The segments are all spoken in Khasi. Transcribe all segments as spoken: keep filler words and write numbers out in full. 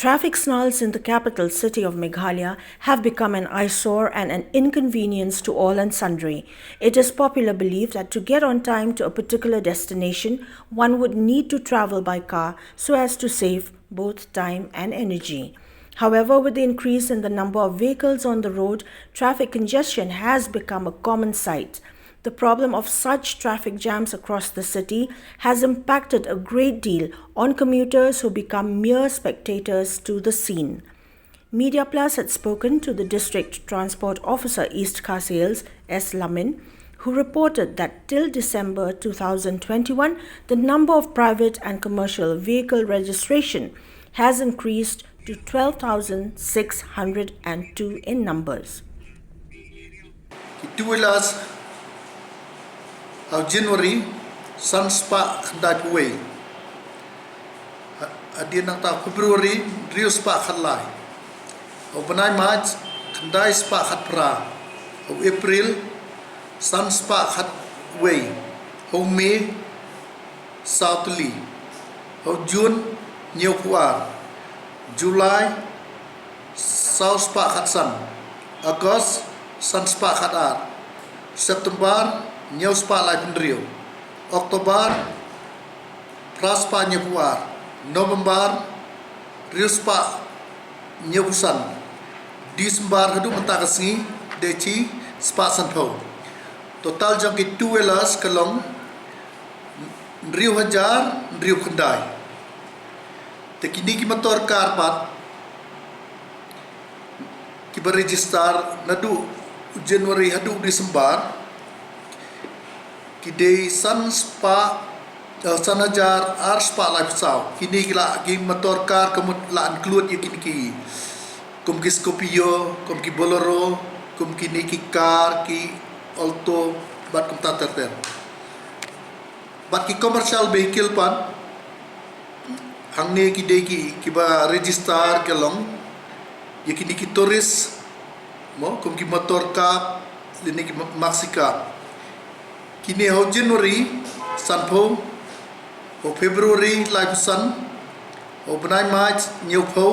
Traffic snarls in the capital city of Meghalaya have become an eyesore and an inconvenience to all and sundry. It is popular belief that to get on time to a particular destination, one would need to travel by car so as to save both time and energy. However, with the increase in the number of vehicles on the road, traffic congestion has become a common sight. The problem of such traffic jams across the city has impacted a great deal on commuters who become mere spectators to the scene. Media Plus had spoken to the District Transport Officer, East Khasi Hills, S Lamin, who reported that till December two thousand twenty-one, the number of private and commercial vehicle registration has increased to twelve thousand six hundred and two in numbers. Ki two wheelers ha u January san spah khyndai phew wei. Hadien nangta February hynriew spah khatlai. Ha u bnai March khyndai spah khatphra. Ha u April san spah khatwei. Ha u May saw tylli. Ha u June hynñiew phew ar. July saw spah khatsan. August san spah khatar. September hynñiew spah laiphew hynriew. October phra spah hynñiew phew ar. November hynriew spah hynñiew phew san. December haduh mynta ka sngi dei shi spah sanphew. Total jong ki two wheelers ka long hynriew hajar hynriew khyndai. Te kine ki motor car pat kiba register naduh January haduh December ki dei san spah, eh, san hajar ar spah laiphew saw. Kine ki la, ki motor car ka mut la include ïa kine ki, kum ki Scorpio, kum ki Bolero, kum kine ki car, ki Alto bad kumta ter ter. Bad ki commercial vehicle pat hangne ki dei ki, kiba register ka long ïa kine ki tourist, mo, kum ki motor car lane ki ma-, maxi car. Kine ha u January sanphew, ha u February laiphew san, ha u bnai March hynñiew phew,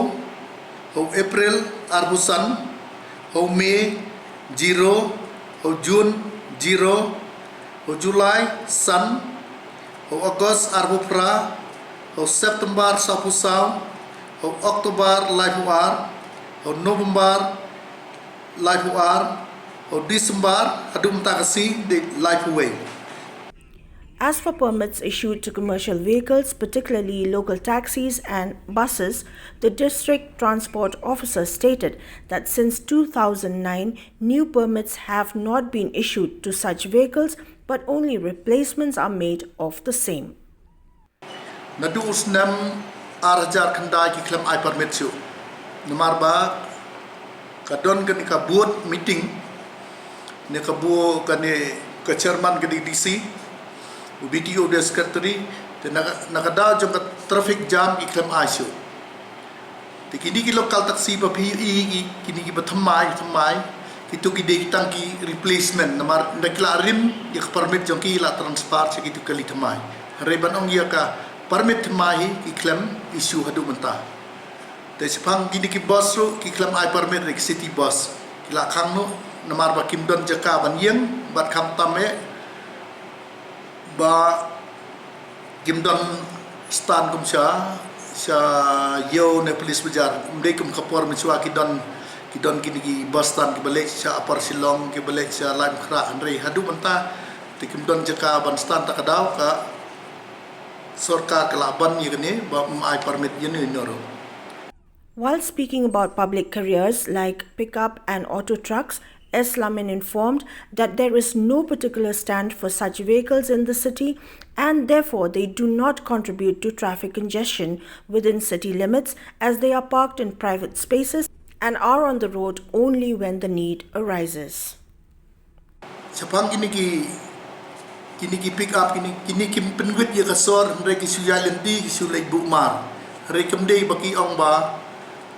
ha u April arphew san, ha u May zero, ha u June zero, ha u July san, ha u August arphew phra, ha u September sawphew saw, ha u October laiphew ar, ha u November laiphew ar, ha u December haduh mynta ka sngi dei laiphew wei. As for permits issued to commercial vehicles, particularly local taxis and buses, the district transport officer stated that since two thousand nine, new permits have not been issued to such vehicles, but only replacements are made of the same. Naduh u snem ar hajar khyndai ki khlem ai permit shuh. Namar ba ka don kane ka board meeting ne ka board kane ka chairman ka D D C, u D T O, u secretary, te na, na ka daw jong ka traffic jam ki khlem ai shuh. Te kine ki local taxi ba phi ïohi ki, kine kiba thymmai, thymmai, kito ki dei tang ki replacement, namar ynda ki la rim ïa ka permit jong ki la transfer sha kito ki kali thymmai. Hynrei ban ong ïa ka permit thymmai hi ki khlem issue haduh mynta. Te shaphang kine ki bus ruh ki khlem ai permit, ki city bus. Ki la khang noh namar ba kim don jaka ban ïeng bad khamtam eh ba kim don stand kum sha, sha Ïew ne Police Bazar. Ym dei kum ka por mynshuwa ki don, ki don kine ki bus stand kiba leit sha Upper Shillong, kiba leit sha Laitumkhrah, hynrei haduh mynta te kim don jaka ban stand. Ta ka daw ka sorkar ka la ban ïa kane ba ym ai permit ïa no ïa no ruh. While speaking about public carriers like pickup and auto trucks, S Lamin informed that there is no particular stand for such vehicles in the city and therefore they do not contribute to traffic congestion within city limits as they are parked in private spaces and are on the road only when the need arises. Shaphang kine ki, kine ki pick up, kine, kine kim pynwit ïa ka sor, hynrei ki shu ïaid lynti, ki shu leit buh mar. Hynrei kam dei ba ki ong ba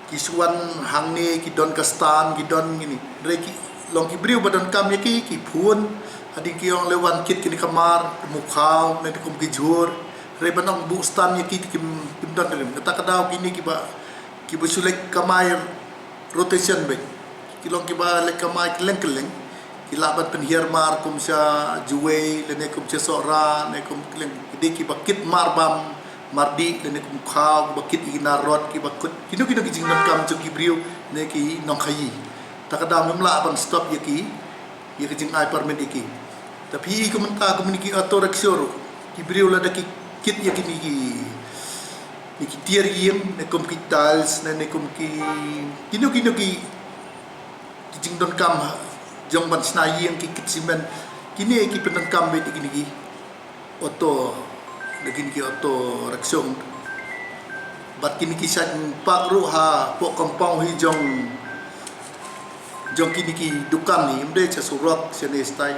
ki shu wan hangne, ki don ka stand, ki don kine. Hynrei ki long ki briew ba donkam ïa ki, ki phone, hadien ki ong leh wan kit kine ka mar, kum u khaw ne kum ki jhur. Hynrei ban ong buh stand ïa ki te kim, kim don rim. Kata ka daw kine kiba kiba shu leit kamai rotation beit, ki long kiba leit kamai kylleng kylleng. Ki lah ban pynhiar mar kum sha Jowai lane kum sha Sohra ne kum kylleng. Ki dei kiba kit mar bam, mar dih lane kum khaw, kiba kit ïa ki nar rot, kiba kit kino kino ki jingdonkam jong ki briew ne ki nongkhaïi. Ta ka daw ngim lah ban stop ïa ki, ïa ki jingai permit ïa ki. Ta phi i kumta kumne ki auto rickshaw ruh, ki briew lada ki kit ïa kine ki, ne ki tiar ïing ne kum ki tiles ne ne kum ki kino kino ki, ki jingdonkam jong ban shna ïing, ki kit cement, kine ki pyndonkam beit ïa kine ki auto, da kine ki auto rickshaw. Bad kine ki shait park ruh hapoh compound hi jong, jong kine ki dukan hi, ym dei sha surok shane shatai.